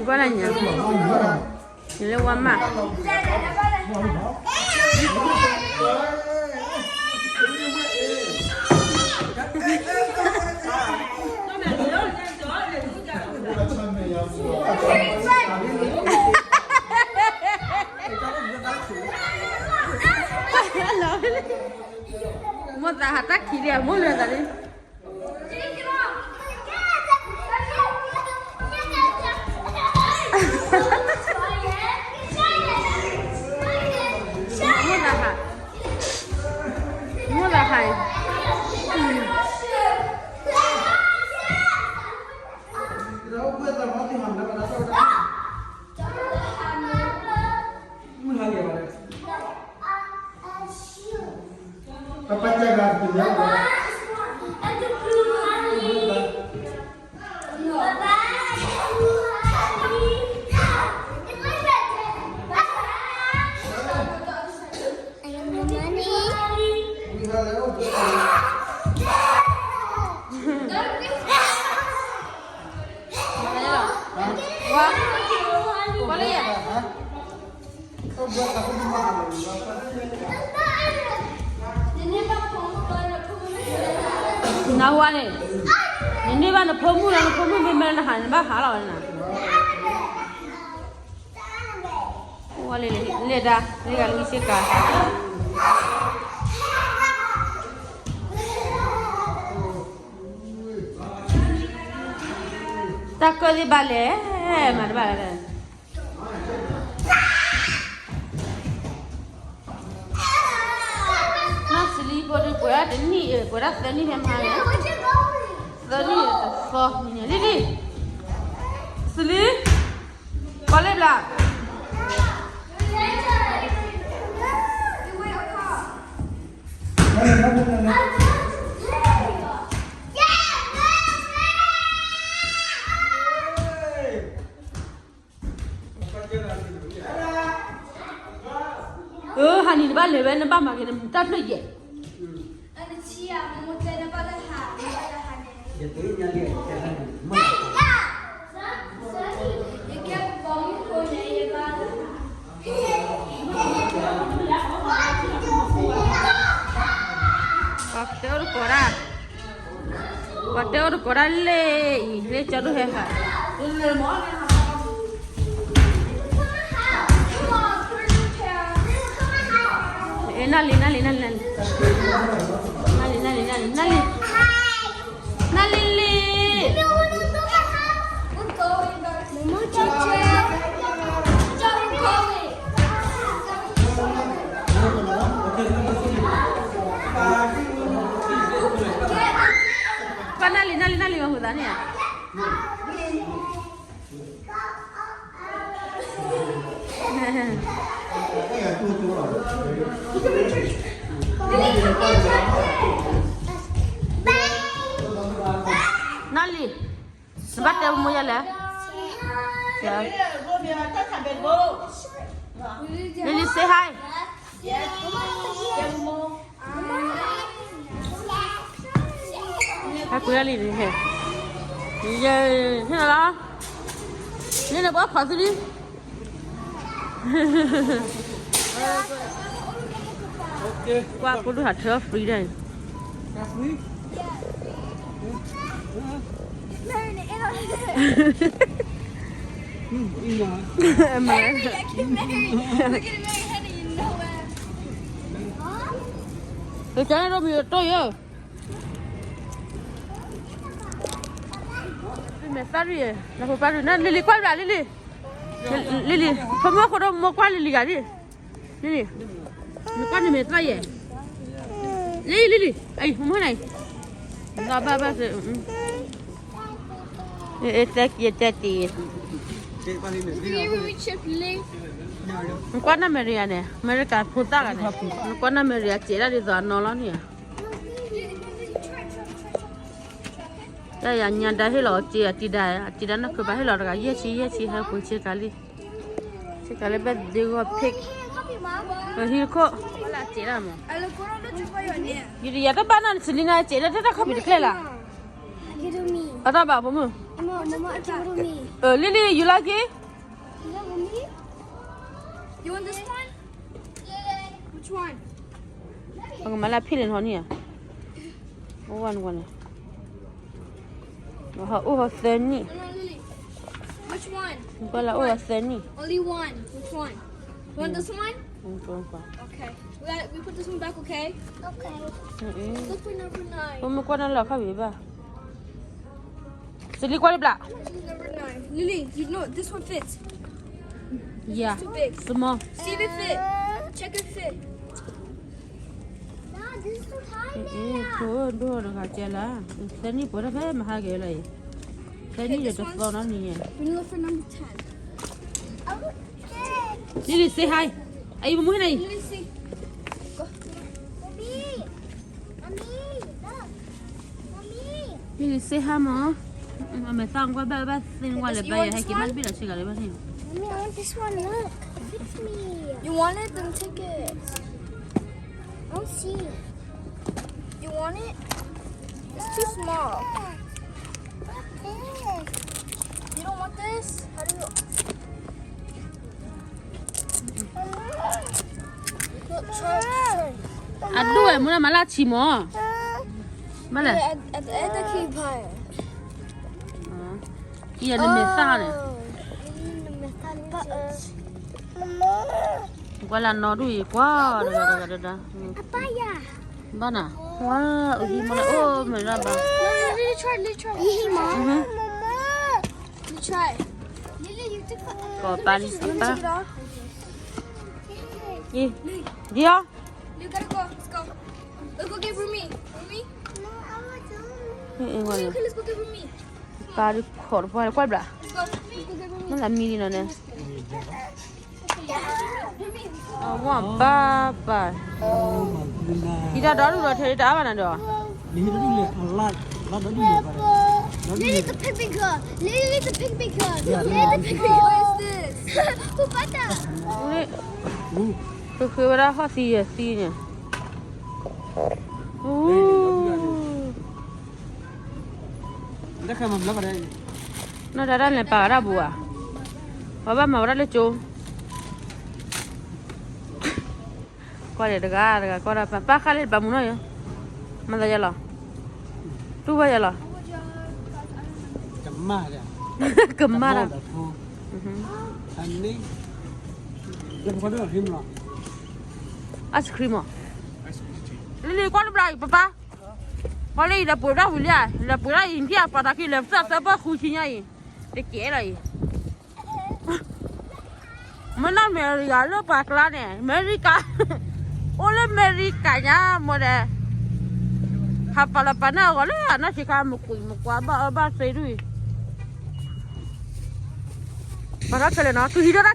ဘၣ်နညါ, ယလဲၤဝါမး. မိၢ်သးဟးတၢ်ခံးလံ အမိၢ်လဲၤသးလံ. မိၢ်သးဟး, မိၢ်သးဟးအံၤ. နဝၤန့ၣ်, နန့ၢ်ဘၣ်နဖိမုၣ်လီၤ, နဖိမုၣ်မ့ၢ်မၢနဟး နဘၣ်ဟးလီၤဝဲနၤ. အိၣ်ဝဲလၢလဲၤတၢ် လၢဂၤလၢဆ့ကၤ တၢ်ကၢၢ်သ့ၣ်ဘၣ်လဲၣ်, မၤတဘၣ်လဲၣ်. နီၢ်စလံဖိဒုး ပှဲၤဒၣ်တနံၣ်, ပှဲၤဒၣ်သၢနံၣ်ဖဲမဟါန့ၣ်, သၢနံၣ်တသီနံၤန့ၣ် လံလံ, စလံ, ပှၤလၢဘျါ အၢ ဟးနံၤနဘၣ်လဲၤဝဲ နဘၣ်မၤက့ၤနတၢ်ဖျၢၣ်ယဲၢ်. ပှၤတဲအိၣ်တကိးဒၣ်, ပှၤတဲအိၣ်တကိးဒၣ်လၢအံၤ လၢကၠီဒိၣ်ဟဲဟး နၢ်လံ နၢ်လံ နၢ်လံ နၢ်လံ နၢ်လံ နၢ်လံ နၢ်လံ နၢ်လံ လံ ကွၢ်နၢ်လံ နၢ်လံ နၢ်လံ မၤဟူးသးန့ၣ်ဧါ. နၢ်လံ, နဘၣ်တဲမိၢ်ယါလဲၣ်. လံလံ say hi. ဟဲကွံာ်လံန့ၣ်, ယဲ, ဟဲလီၤ, န့ၣ်နဘၣ်ဖးသုလံ, ကွၢ်ကိးဒုၣ်ဟးထၢ free ဒၣ်အံၤ. Mary, I can marry. Look at Mary, honey, you know it. ကဲန့ၣ် Romeo တိၢ်ယိာ်, မဲာ်သၣ်ရံၣ်, နဖိပၢ်ရံၣ် နလံၤလံၤကွၢ်ဘျးလံၤလံၤ, လံၤလံၤ ဖိမုၣ်အဃိဒီးမိၢ်ကွၢ်လံၤလံၤဂၤဒ်, လံၤလံၤ, နကွၢ်န့ၢ်မဲာ်သၣ်ယဲၢ်, လံၤလံၤလံၤ, အံၤ မိၢ်န့ၣ်, ဘၣ်ဘၣ်ဘၣ်စ့ၢ် အဲ အဲ တၢ်က့ၤ တၢ်တ့ၢ်, နကွၢ်နၢ်မဲာ်ရံယါန့ၣ် အမဲရကၤဖိသၣ်ဂၤန့ၣ်, နကွၢ်နၢ်မဲာ်ရံယါစဲးဒၣ်ဒ်သိးအနီၢ်လီၤန့ၣ်ဧါ. တၢ်ယၤညါဒါဟ့ၣ်လီၤစ့အတံၤဒါ, အတံၤဒါနၢ်ခၢၣ်ဘၣ်ဟ့ၣ်လီၤတဂၤ ယဲၢ်ဆံ ယဲၢ်ဆံ ဟဲပှ့ၤဆ့ကၤလံ, ဆ့ကၤလၢဘၣ်ဒ့ဂီၢ် pig, ဟံၣ်ခိၣ်, စဲးဒၣ်မး, ယတယၤတဘၣ်နၢ်စလံနၤစဲးဒၣ်တၢ်ခီပံၤတကျဲလၢ်, အတၢ်ဘၣ်ဖိမုၣ်, အ Lily, you like it? You want this one? Which one? ပကမၤလၢဖံးလၢနဟီန့ၣ်ဧါ. အိၣ်ဝဲန့ၣ်, အိၣ်ဟီသၢနံၣ်, ကွၢ်လၢအိၣ်ဟီသၢနံၣ်. Only one. Which one? You want this one? Okay. We got, we put this one back, okay? Okay. Look for number nine. မ့ၢ်ကွၢ်နၤလီၤခါဝံၤဘၣ်. စလံကွၢ်လၢဘျး. Number nine. Lily, you know this one fits. Yeah. It's too big. Small. See if it fit. Check if it fit. Dad, this is too tiny. ဒိၣ်ဒိၣ်တဂၤကဲလၢ, သၢနံၣ်ပှဲၤတၢ်ဖဲမဟါကဲလၢအံၤ, သၢနံၣ်ဒီးတသီနီတနံၤညါ. We look for number ten. Lily, say hi. အံၤ မမူဟဲနၤအံၤ. Lily, say hi မး. အမဲာ်သၣ်ကွၢ်ဘၣ်ဘၣ် သ့ၣ်နကွၢ်လၢၤဘၣ် ယဟဲက့ၤမးတဘ့ၣ်လီၤဆ့ကၤလၢၤဘၣ်န့ၣ်. Mommy, I want this one. Look, it fits me. You want it? Then take it. I don't see it. You want it? It's too small. What this? You don't want this? How do you? အဒိၣ်ဝဲမ့ၢ်လၢမၤလၢဆံးမး, မ့ၢ်လဲၣ်, အံၤနမဲာ်သၣ်န့ၣ်, ကွၢ်လၢနီၢ်ဒိၣ်အံၤကွၢ်, ဘၣ်နၤ, ဝါ, အိၣ်ဟံးမ့ၢ်လၢအိၣ်မ့ၢ်လၢဘၣ်, ကိးပၢ်န့ၣ်ပၢ်, ယံၤအီၤ, ပၢ်ဒုးခိးတပှၢ်ကွၢ်ဘျး, မ့ၢ်လၢမံလံနီၤန့ၣ်, အဝဲပၢ်ပၢ်, ယတၢ်ဒီဒူၣ်ဒီးထဲတအါဘၣ်နၤဒီး, Lily, the pink, pink girl. Lily, the pink, pink girl. Lily, the pink, pink girl. What is this? ဃုဃုဝဲဒၣ်ဟီၣ်သံယဲၢ်သံန့ၣ်, နီၢ်တၢ်တၢ်န့ၣ်ပာ်ဝဲဒၣ်ဘူးဧါ, ပှၤဘၣ်မၤဝဲဒၣ်လၢကၠိ ကွၢ်ဒီးတဂၤတဂၤ ကွၢ်ဒီးပၢ်ဃၣ်လၢပာ်မူနီၢ်ယၤ, မၤသးယၤလီၤ, တူၢ်ဘၣ်ယၤလီၤ, ကမၣ်တၢ်, ice cream မး, လံလံကွၢ်တဘျီအံၤ ပၢ်ပၢ်, ကွၢ်လၢအံၤ လဲၤပှ့ၤဒၣ်ဝံၤလံဧါ, လဲၤပှ့ၤဒၣ်အံၤ နထံၣ်အပှၤသးခံ လဲၤသၣ်သၢပၢၢ်ဃုဆံညါအံၤ, တကဲလီၤအံၤ မ့ၢ်နီၢ်အမဲရကၤလၢပှၤကျါန့ၣ် အမဲရကၤ, အိၣ်လၢအမဲရကၤညါမ့ၢ်ဒီး, ဟးပာ်လီၤပာ်နၢ်အဂီၢ်လၢအနီၢ်ဆံးခါ မကွံာ်မကွၢ်ဘၣ်အၢဘၣ်သီဒ်အံၤ, ပှၤထီၣ်ခဲလၢာ်နီၤ ကဟံးထီၣ်တၢ်ခဲလၢာ်